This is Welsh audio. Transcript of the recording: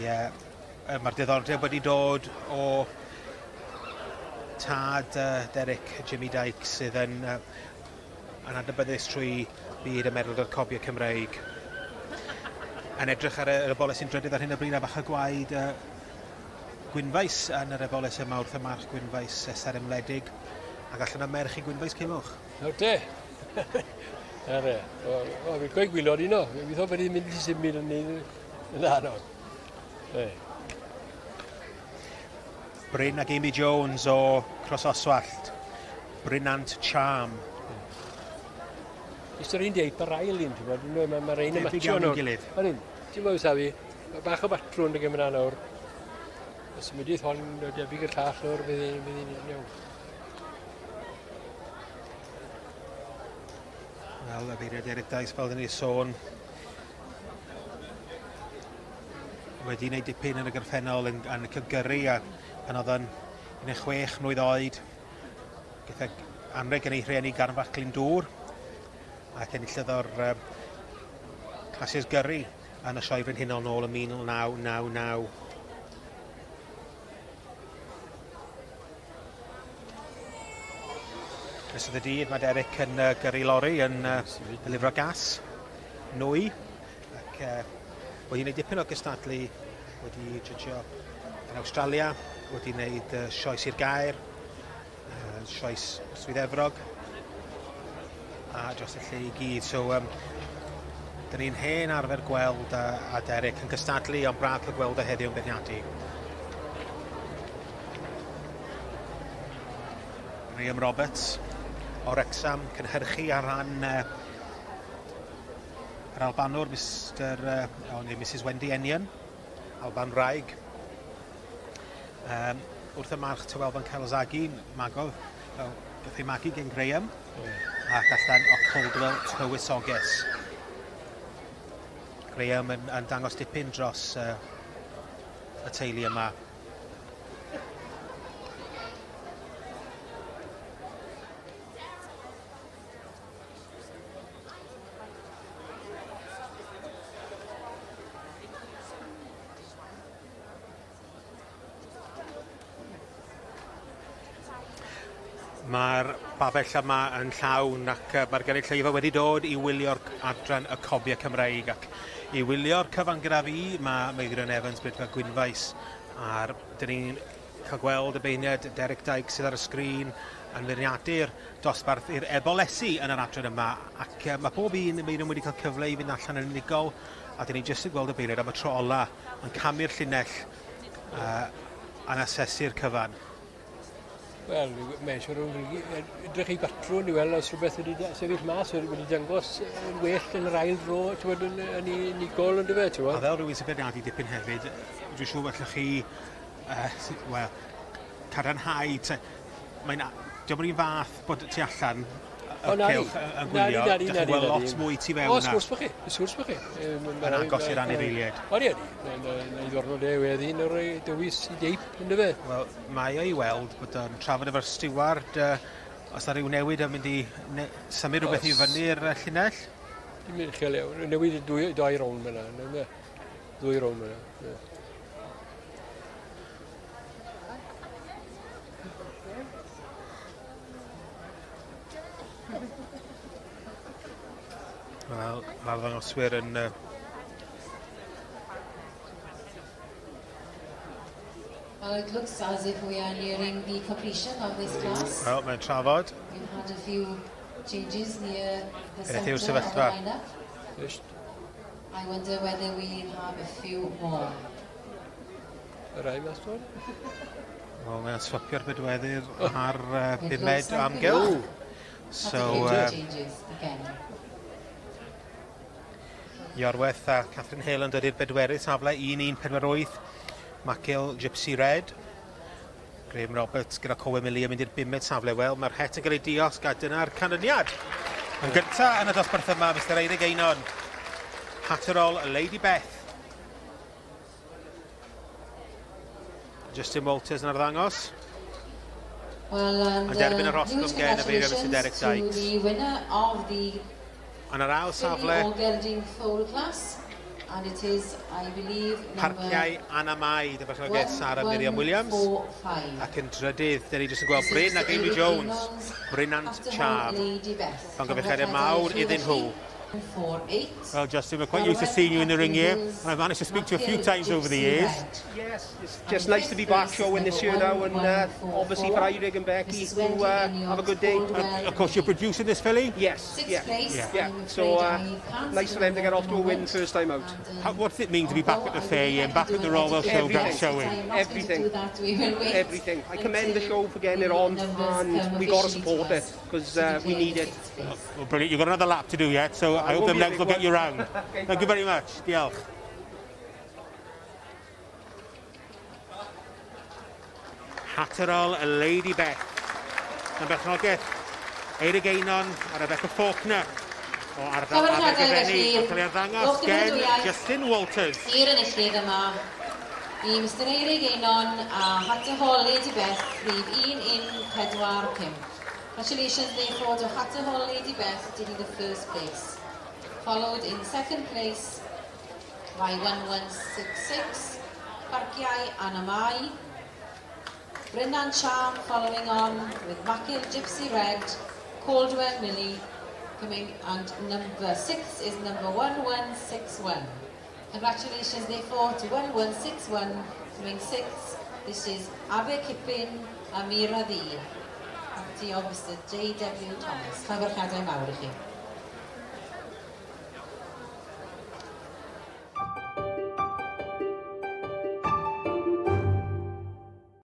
Mae, uh, mae'r diddordeb wedi dod o tad uh, Derek Jimmy Dykes sydd yn, uh, yn adnabyddus trwy byd y meddwl cobiau Cymreig. Yn edrych ar y, yr eboles sy'n drydydd ar hyn o bryd a bach o gwaed uh, Gwynfaes yn yr eboles yma wrth y march Gwynfaes SRM Wledig ac allan o merch i Gwynfaes Cilwch. Nawr te! Na fe. O, o, fi'n gweud gwylod un o. Fi'n gweithio bod i'n mynd i symud yn ei yn anodd. E. Bryn ac Amy Jones o Cross Oswallt. Brynant Charm. Jyst yr un deip ar ail un, ti'n bod? Mae ma rein yn matcho nhw. gilydd. Yr un. Ti'n bod, Safi, mae bach o batrwn dy gymryd nawr. Os symudith hon debyg i'r llall nawr, bydd hi'n iawn. Wel, y beiriad Eric Dice, fel dyn ni sôn, wedi gwneud dipyn yn y gorffennol yn, yn cygyrru a pan oedd yn 16 mlwydd oed, gyda anreg yn ei rhieni gan fach Glyndŵr ac enillodd o'r uh, classes gyrru yn y sioe frenhinol nôl yn 1999. Yn ystod y dydd mae Derek yn uh, gyrru lori yn uh, delifro gas, nwy, ac uh, wedi gwneud dipyn o gystadlu, wedi jydgio yn Awstralia, wedi gwneud uh, sioe Sir Gaer, uh, sioe Swydd Efrog, a dros y lle i gyd. So, um, dyn ni'n hen arfer gweld a, a Derek yn cystadlu, ond braf cael gweld o heddiw yn beirniadu. Graham Roberts o Wrexham, cynhyrchu ar ran uh, yr Albanwr, Mr, uh, oh, neu Mrs Wendy Enion, Alban Wraig. Um, wrth y march Tywel fan Calzagi, magodd, well, gath ei magu gen Graham, mm. ac allan o Coldwell Tywysoges. Graham yn, yn dangos dipyn dros uh, y teulu yma. Mae'r babell yma yn llawn ac mae'r gynulleidfa wedi dod i wylio'r adran y Cobiau Cymreig ac i wylio'r cyfan gyda fi mae Meirion Evans, Brydfa Gwynfaes a'r dyn ni'n cael gweld y beirniad Derek Dyke sydd ar y sgrin yn feirniadu'r dosbarth i'r ebolesi yn yr adran yma ac mae pob un Meirion wedi cael cyfle i fynd allan yn unigol a dyn ni jyst yn gweld y beirniad am y tro ola yn camu'r llinell uh, a'n asesu'r cyfan. Wel, mae'n siŵr o'n edrych i batrwn i weld os rhywbeth wedi sefyll mas, wedi dangos yn well yn yr ail dro, ti'n bod, yn, yn unigol yn dyfe, ti'n bod. A fel rhywun sy'n beirniadu dipyn hefyd, dwi'n siŵr allwch chi, uh, wel, cadarnhau, mae'n, diolch yn un fath bod tu allan y cylch yn gwylio, dych chi'n gweld lot mwy tu fewn O, sgwrs bod chi, sgwrs bod chi. Yn agos i'r anifeiliaid. Odi, odi. Na i ddwrnod e wedyn o'r dewis i deip, ynddo fe? Wel, mae o i weld bod o'n trafod efo'r stiward, os na rhyw newid yn mynd i symud rhywbeth i fyny'r llinell. Dim yn uchel iawn. Newid y dwy, dau rown fyna. Ddwy rown fyna. Wel, mae'r ddangoswyr yn... Uh... Well, it looks as if we are nearing the completion of this class. Wel, mae'n trafod. We've had a few changes near the Beth yw'r centre of the sefyllfa? lineup. Just. I wonder whether we'll have a few more. Y rai mas o'n? Wel, mae'n swapio'r bedweddydd ar uh, bumed amgylch. So, uh, Iorwerth a Catherine Hale yn dod i'r bedwerydd safle 1-1-48. Macil Gypsy Red. Graham Roberts gyda Cowen Millie yn mynd i'r bumed safle. Wel, mae'r het yn cael ei diosg a dyna'r canlyniad. Yn gyntaf yn y dosbarth yma, Mr Eirig Einon. Hatterol Lady Beth. Justin Walters yn arddangos. Well, and, Yn derbyn y uh, rosgwm huge gen y beirniad Mr congratulations Derek to Dykes. the winner of the Yn yr ail Filly safle, or Gelding Foal class. And it is, I believe, number Parciau Anna Mai, dy berchnogaeth Sarah Miriam Williams. 1145. Ac yn drydydd, dyn ni jyst yn gweld Bryn ac Amy Jones, Brynant Charm. Llongyfarchiadau mawr iddyn nhw. 48. Well, Justin, we're quite used to seeing you in the ring here, and I've managed to speak to you a few times over the years. Yes, it's just nice to be back showing this year now, and obviously for Eirig and Becky to have a good day. Of course, you're producing this filly. Yes, Sixth yeah. place. Yeah, I'm so afraid I can't nice for them to get off to a win first time out. And, What does it mean to be back at the fair here and back at the Royal Welsh Showground Everything. showing? I'm not going to Everything. do that. We will wait Everything. I commend the until show for getting it the on, numbers and come we got to officially support us it because to we declare need the it. sixth place. Well, brilliant. You've got another lap to do yet, so I hope won't them be a legs big will get one. you round. Okay, Thank you very much. Diolch. Hatterol y Lady Beth. Yn berchnogaeth Eirig Einon a Rebecca Faulkner o ardal Llongyfarchiadau Abergavenny. felly. Yn cael ei arddangos Rhowch gen gymeradwyaeth. Justin Walters. I'r enillydd yma i Mr Eirig Einon a Hatterhall Lady Beth, rhif 1145. Congratulations therefore to Hatterhall Lady Beth taking the first place. Followed in second place by 1166, Parciau Anna Mai. Brennan Charm following on with Makil Gypsy Red, Caldwell Millie coming, and number six is number 1161. Congratulations therefore to 1161 coming sixth. This is Abe Kipin Amira Ddi. Of Mr J.W. Thomas. Llongyfarchiadau mawr i chi.